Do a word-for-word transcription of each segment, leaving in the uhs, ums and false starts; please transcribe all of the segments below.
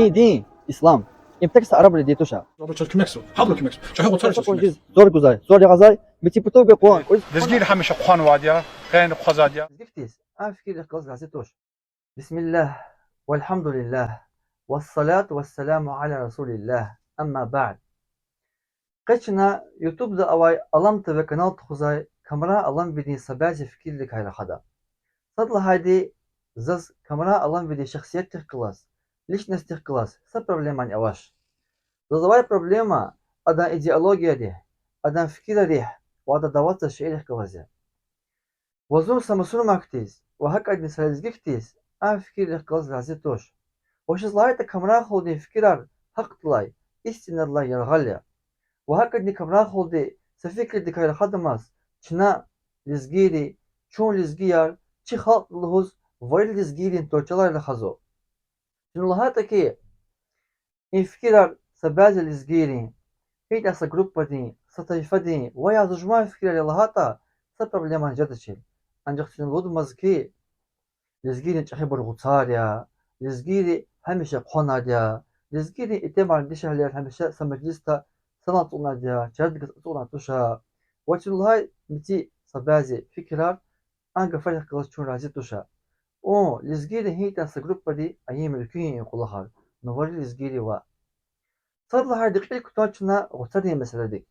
И дин, ислам, им тек са арабрин дин туш. Абуру чаз куьмексуз, гьабуру куьмексуз. ЧӀехи гъуцари чаз куьмексуз. Зор гузвай, зор ягъазвай, мици путув гекъон, куьз. Лезгийри гьамиша хъванвайди я, гъен хъвазвайди я. Лезгидиз а фикирдихъ галаз рази туш. بسم الله، والحمد لله، والصلاة والسلام على رسول الله، أما بعد. Къе чна ютубда авай Алам ТВ канал тухузвай Камран Аламвидин са бязи фикиррикай рахада. Сад лагьайди, заз Камран Аламвидин шахсиятдихъ галаз, личностдихъ галаз са проблемани авач. Заз авай проблема адан идеологиядихъ, адан фикиррихъ ва адан даватзавай шейэрихъ галаз я. Ва зун са мусурман хьиз ва гьакӀадни са лезги хьиз а фикиррихъ галаз рази туш. Вучиз лагьайтӀа Камран халудин фикирар гьахъдилай, истинадилай яргъал я. Ва гьакӀадни Камран халуди са фикирдикай рахадамаз, чна, лезгийри, чун лезгияр, чи халкьди лугьуз, вири лезгийрин тӀварцӀелай рахазва. Чна лагьайтӀа хьи, и фикирар са бязи лезгийрин, гьикӀ са группадин, са тайфадин ва я жуван фикирар я лагьайтӀа, са проблемани жедачир. Анжах чна лугьудамаз хьи, лезгийрин чӀехибур гъуцар я, лезгийри гьамиша хъванайди я, лезгийрин итимар, дишегьлияр гьамиша са межлисда санал ацукьнавайди я, чардиказ ацукьнавай туш. Ва чна лагьай мици са бязи фикирар, а гафарихъ галаз чун рази туш. Ун, лезгийри гьикӀ са группадин ийин мумкин я и кӀвалахар, ну вири лезгийри ваъ. Сад лагьайди, кьил кутан чна гъуцарин месэладик.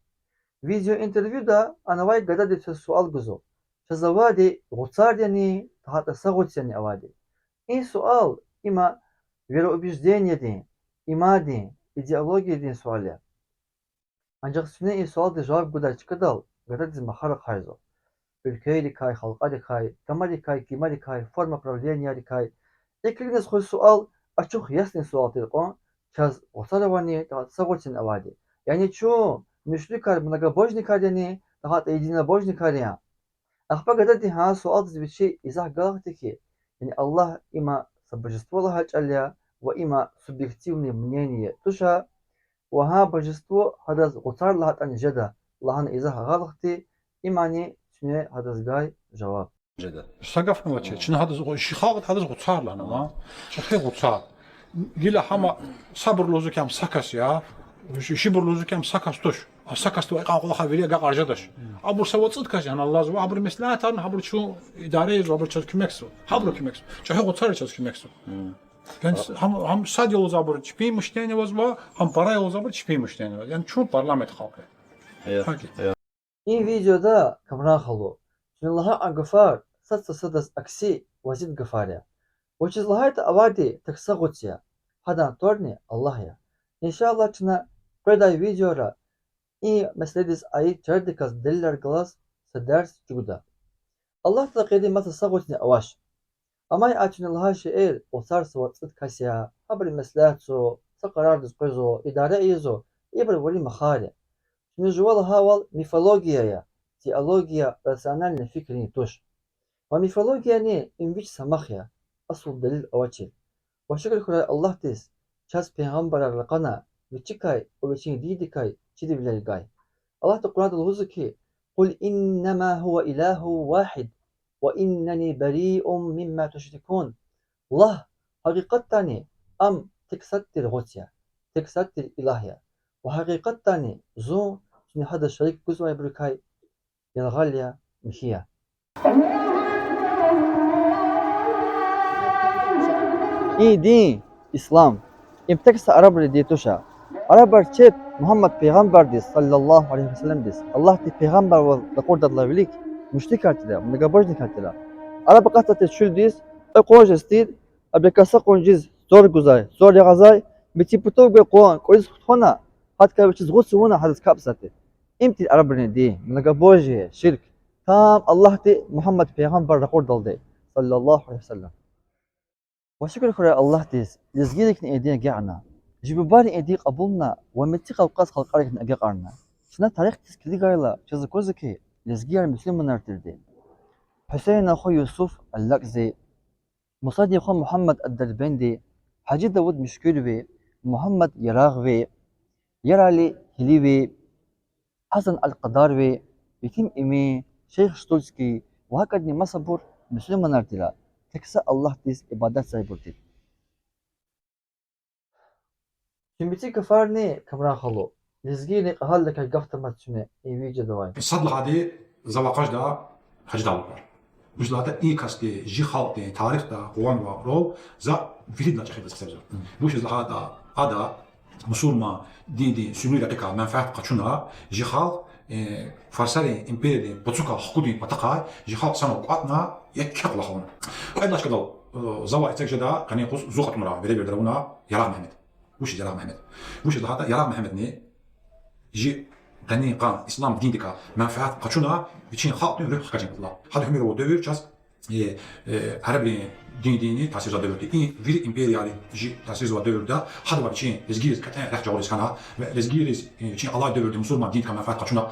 Видеоинтервьюда анавай гадади чаз суал гузва: чаз авайди гъуцар яни, тахьайтӀа са гъуц яни авайди? И суал има вероубеждениедин, имандин, идеологиядин суал я. Анжах чна и суалдиз жаваб гудай чкадал гададиз махар ахъайзава. Уьлквейрикай, халкьарикай, тамарикай, кимарикай, форма правлениярикай. И килигна хьуй суал ачух, ясный суал тир кьван: чаз гъуцар авани, тахьайтӀа са гъуц яни авайди? Яни чун мушрикар, многобожникар яни, тахьайтӀа единобожникар яни? Ахпа гадади гьа суалдиз вичи изагь галахъди хьи, яни Аллагь има са божество лагьай чӀал я, ва има субъективное мнение туш, ва гьа божество гьадаз гъуцар лагьайтӀани жеда лагьана изагь галахъди, имни чуьне гьадаз гай жаваб. Са гафни авачир, чна гьадаз гъу-, чи халкьди гьадаз гъуцар лагьана, ма. ЧӀехи гъуцар. Гила гьама сабур лугьузва хьи, ам са кас я, виш-, вишибур лугьузва хьи, ам са кас туш. А са касдивай икьван кӀвалах вири агакьаржадач. Абур са вацӀуд кас я, гьана алазва, абуру меслятарна, абуру чун идара ийизва, абуру чаз куьмексуз. Гьабуру куьмексуз. ЧӀехи гъуцари чаз куьмексуз. Гьам, гьам сад я лугьуз абуру чпин мышление авазва, гьам пара я лугьуз абуру чпин мышление авазва. Яни чун парламент халкь я. Гьакӏ. И видеода Камран халу, чна лагьай а гафар сад са садаз акси ва зид гафар я. Вучиз лагьайтӏа авайди тек са гъуц я, гьадан тӏварни Аллагь я. Иншаллагь, чна къведай видеора и месэладиз аид чардиказ делилар галаз са дерс чугвада. Аллагьдилай гъейри маса са гъуцни авач. Амай а чна лагьай шейэр, вацар са вацӏуд кас я, гьабуру меслятзава, са къарардиз къвезва, идара ийизва, ибур вири махар я. Чна жува лагьайвал мифология я, теология рациональный фикирни туш. Ва мифологияни им вич са мах я, асул делил авачир. Ва шукур хьурай Аллагьдиз, чаз пайгъамбарар ракъана вичикай ва вичин диндикай чирвилер гай. Аллагьди Къуръанда лугьузва хьи: قل إنما هو إله واحد وإنني بريء مما تشركون. Лагь, гьакъикъатдани ам тек сад тир гъуц я, тек сад тир илагь я. Ва гьакъикъатдани зун, чуьне гьадаз шарик гузвайбурукай яргъал я, михьи я. И дин, ислам, им тек са арабрин дин туш. Арабар чеб Мугьаммад пайгъамбардиз, صلى الله عليه وسلمдиз, Аллагьди пайгъамбарвал ракъурдалай вилик мушрикар тир, многобожникар тир. Араб акъатзавай тир чуьлдиз, кьве къван жез тир, абурукай са къван жез зор гузвай, зор ягъазвай, мици путав гвай къван кӏвализ хутахьна, гьадакай вичиз гъуц авуна гьадаз капӏзавай тир. Им тир арабрин дин, многобожие, ширк. Там Аллагьди Мугьаммад пайгъамбар ракъурдалди, صلى الله عليه وسلم. Ва шукур хьурай Аллагьдиз, лезгийрикни и дин агакьна. Чи бубайри и дин кьабулна ва мици Кавказ халкьарикни агакьарна. Чна тарихдиз килигайла, чаз аквазва хьи, лезгияр мусурманар тирди. Гьуьсейнан хва Юсуф Аллакӏзи, Мусадин хва Мугьаммад ад-Дербенди, Гьажи Давуд Муьшкуьрви, Мугьаммад Ярагъви, Ярали Гьиливи, Гьасан аль-Къадарви, Етим Эмин, Шейх Штульский ва гьакӏадни масабур мусурманар тир, тек са Аллагьдиз ибадатзавайбур тир. Чи мици гафарни, Камран халу, лезгийрин кьегьалрикай гаф тамаз чуьне и видеода авай. Сад лагьайди, за вакъажда Гьажи Давудаз. Вучиз лагьайтӀа и касди жи халкьдин тарихда къугъванвай рол за виридалай чӀехи галаз гьисабзава. Вучиз лагьайтӀа ада мусурман диндин суьгьуьр рекьикай менфят къачуна, жи халкь, э, фарсарин империядин пацукай хкудин патахъай жи халкь санал кӀватӀна, еке кӀвалах авуна. Кьвед лагьай чкадал, э, завай эциг жеда, къенин юкъуз зун кьатӀунрай, веревирдра авуна Ярагъ Мегьамед. Вучиз Ярагъ Мегьамед? Вучиз лагьайтӀа Ярагъ Мегьамедни жи къенин къан ислам диндикай менфят къачуна, вичин халкьдин руьгь хкажун патал. Гьадан уьмуьр авур девир чаз, э, э, арабрин диндини таъсирзавай девирди. И вири империяри жи таъсирзавай девирда гьадавай вичин лезгийриз кьетӀен рехъ жагъуриз хьана, ва лезгийриз, э, вичин алай девирдин мусурман диндикай менфят къачуна,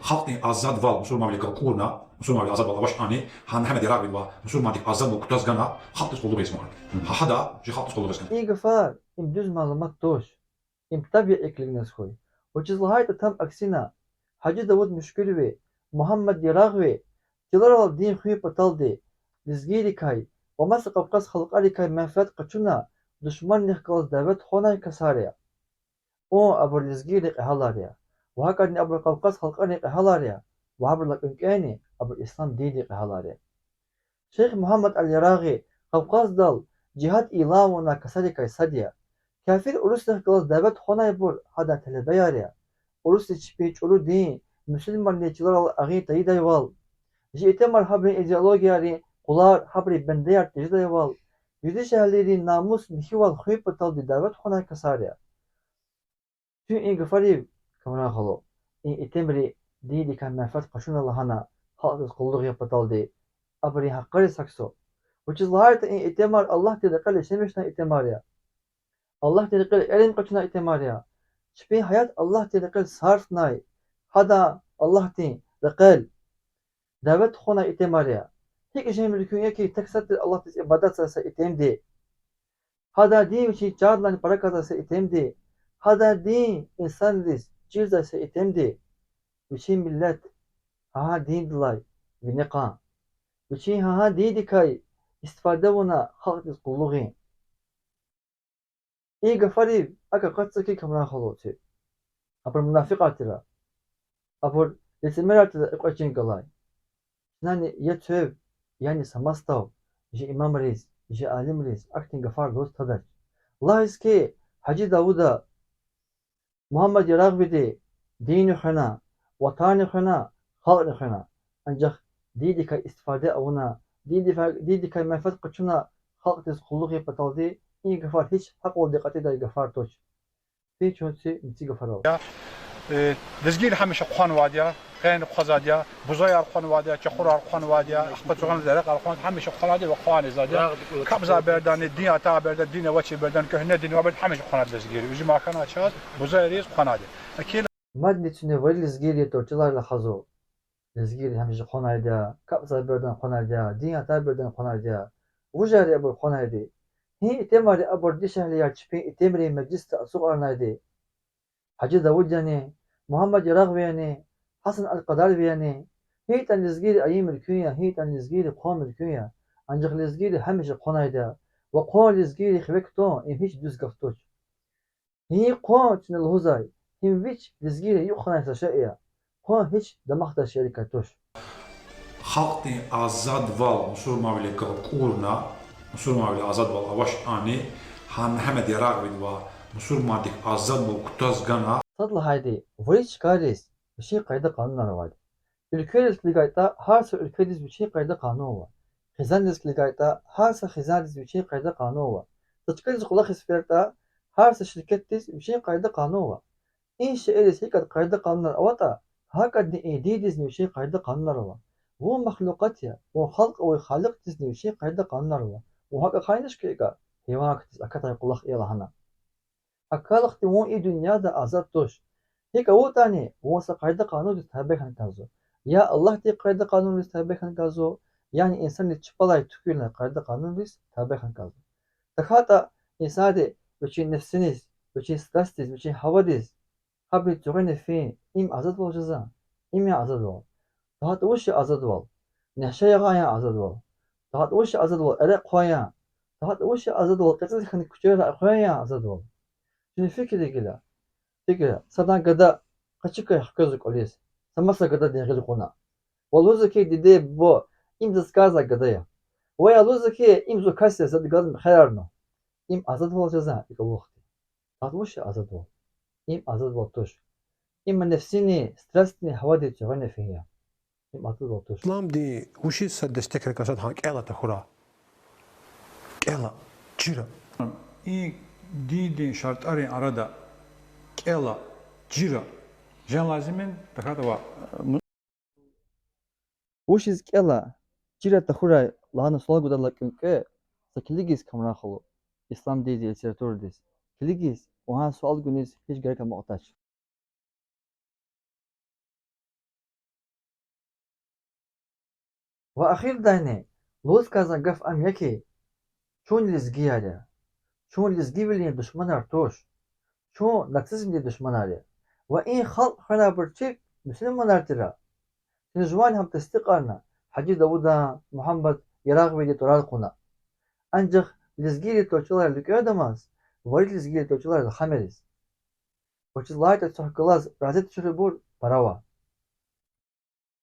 халкьдин азадвал мусурманвилихъ галкӀурна, мусурманвиле азадвал авачтӀани, гьа Мегьамед Ярагъвидавай мусурмандихъ азадвал кутаз гана, халкьдиз къуллугъ ийиз ман. Гьа, гьада жи халкьдиз къуллугъ ийиз гана. И гафар, им дуьз малумат туш. Им табии килигназ хьуй. Вучиз лагьайтӀа там аксина, Гьажи Давуд Муьшкуьрви, Мугьаммад Ярагъви чилерал дин хуьн паталди лезгийрикай ва маса Къавкъаз халкьарикай менфят къачуна, душманрихъ галаз давет хванай касар я. Ун абур лезгийрин кьегьалар я, ва гьакӀадни абур Къавкъаз халкьарин кьегьалар я, ва гьабурулай кӀвенкӀвени абур ислам диндин кьегьалар я. Шейх Мугьаммад ал-Ярагъи Къавкъаздал жигьад илан авунвай касарикай сад я. Кафир урусрихъ галаз давет хванайбур гьадан телебеяр я. Урусри чпин чӀуру дин мусурманрин чилерал агъин тийидайвал, жи итимар гьабурун идеологиярин къулар, гьабурун бендеяр тежедайвал, жи дишегьлийрин намус, михьивал хуьн паталди давет хванай касар я. Чун и гафарив, Камран халу, и итимри диндикай менфят къачуна лагьана, халкьдиз къуллугъ ийин паталди, абурун гьакъариз аксу. Вучиз лагьайтӀа и итимар Аллагьдин рекьел яшамишнай итимар я. Аллагьдин рекьел ирин къачунай итимар я. Чпин гьаят Аллагьдин рекьел сарфнай, гьадан, Аллагьдин рекьел давет тухунай итимар я. ГьикӀ жемир куьн я хьи, тек сад тир Аллагьдиз ибадатзавай са итимди, гьадан дин вичин чандилайни пара кӀанзавай са итимди, гьадан дин инсанриз чирзавай са итимди, вичин миллет гьа диндилай вине кьан, вичин гьа диндикай истифада авуна халкьдиз къуллугъ ийин. И гафарив акӀ акъатзава хьи, Камран халу, чи, абур мунафикьар тир, абур лицемерар тир, и кьве чин галай. Чнани я цуьв, яни са масдав жи имамриз, жи алимриз ахьтин гафар лугьуз тадач. Лагьиз хьи, Гьажи Давуда, Мугьаммад Ярагъвиди динни хвена, ватанни хвена, халкьни хвена. Анжах диндикай истифада авуна, диндикай, диндикай менфят къачуна, халкьдиз къуллугъ ийин паталди и гафар гьич гьакьвалди кьатӀидай гафар туш. Фин чун чи мици гафарал. Э, лезгийри гьамиша хъванвайди я, къени хъвазвайди я, бузаяр хъванвайди я, чахурар хъванвайди я, ахпа цугъан дерекъар хъван, гьамиша хъванайди ва хъванизайди я. КапӀзавай бередани, дин атай береда, дин авачир бередани, куьгьне дин авай береда гьамиша хъванайди лезгийри. Уьзуьмай хьана чаз бузаяриз хъванайди. Акила. Мадни чуьне вири лезгийри турчилар лугьузва. Лезгийри гьамиша хъванайди я, капӀзавай бередани хъванайди я, дин атай бередани хъванайди я. Вужар я абур хъванайди? Гьи итимар я абур, дишегьлияр, чпин итимрин межлисда ацукьарнайди? Гьажи Давуд яни, Мугьаммад Ярагъви яни, Гьасан ал-Къадарви яни? ГьитӀани лезгийри аимир куьн я, гьитӀани лезгийри къвамир куьн я. Анжах лезгийри гьамиша хъванайди я, ва къван лезгийрин хиве кутун, им гьич дуьз гаф туш. Гьи къван чна лугьузвай, гьим вич лезгийрин юкь хьанвай са шей я. Къван гьич дамахдай шейэрикай туш. Халкьдин азадвал мусурманвилихъ галкӀурна, мусурманвиле азадвал авачтӀани, гьа Мегьамед Ярагъвидавай мусурмандихъ азадвал кутаз гана. Сад лагьайди, вири чкайриз вичин къайда-къанунар авайди. Уьлквейриз килигайтӀа, гьар са уьлкведиз вичин къайда-къанун ава. Хизанриз килигайтӀа, гьар са хизандиз вичин къайда-къанун ава. Са чкадиз кӀвалахиз фейитӀа, гьар са ширкетдиз вичин къайда-къанун ава. И шейэриз гьикӀ къайда-къанунар аватӀа, гьакӀадни и диндизни вичин къайда-къанунар ава. Вун махлукьат я, вун халкь авай Халикьдизни вичин къайда-къанунар ава. Вун гьакӀ ахъайнач хьи, икӀа гьайван хьиз акатай кӀвалах ая лагьана. Акалахъди вун и дуьньяда азад туш. ГьикӀ авуртӀани, вун са къайда-къанундиз табий хьана кӀанзава. Я Аллагьдин къайда-къанундиз табий хьана кӀанзава, яни инсанриз чпелай туькӀуьрнавай къайда-къанундиз табий хьана кӀанзава. ТахьайтӀа инсанди вичин нефсиниз, вичин страстдиз, вичин гьавадиз, гьабурун цуьгъуьна фин, им азадвал жезва? Им я азадвал? ТахьайтӀа вуч я азадвал? Неше ягъан я азадвал? ТахьайтӀа вуч я азадвал? Эрекь хъван я? ТахьайтӀа вуч я азадвал? КьецӀиз хьана куьчейра хъвен я азадвал? Чна фикир гила, фикир, садан гада къачукай хквезва кӀвализ, са маса гададин гъил кьуна. Ва лугьузва хьи, диде, буба, им заз кӀанзавай гада я. Ва я лугьузва хьи, им зи кас я, заз галаз мехъерарна. Им азадвал жезва икӀ авурди. Ада вуч я азадвал? Им азадвал туш. Им нефсини, страстни гьавади цуьгъвена фин я. Им азадвал туш. Исламди вучиз са дестекрикай сад гьа кӀела тахьурай? КӀела, чира. И диндин шартӀарин арада кӀела, чира жен лазим я, тахьайтӀа ва Вучиз кӀела, чира тахьурай лагьана суал гудайла кӀвенкӀве, са килигиз, Камран халу, ислам диндин литературадиз. Килигиз, ва гьа суал гуниз гьич герек амукьдач. Ва эхирдайни лугьуз кӀанзавай гаф ам я хьи, чун лезгияр я. Чун лезгивилин душманар туш. Чун нацизмдин душманар я. Ва и халкь хвенайбур чир мусурманар тир. Чна жуван гьам тестикьарна Гьажи Давудан, Мугьаммад Ярагъвидин тӀварар кьуна. Анжах лезгийрин тӀварцӀелай луькӀуьдамаз, вири лезгийрин тӀварцӀелай захъ эмериз. Вучиз лагьайтӀа цвехъ галаз рази туширбур пара ава.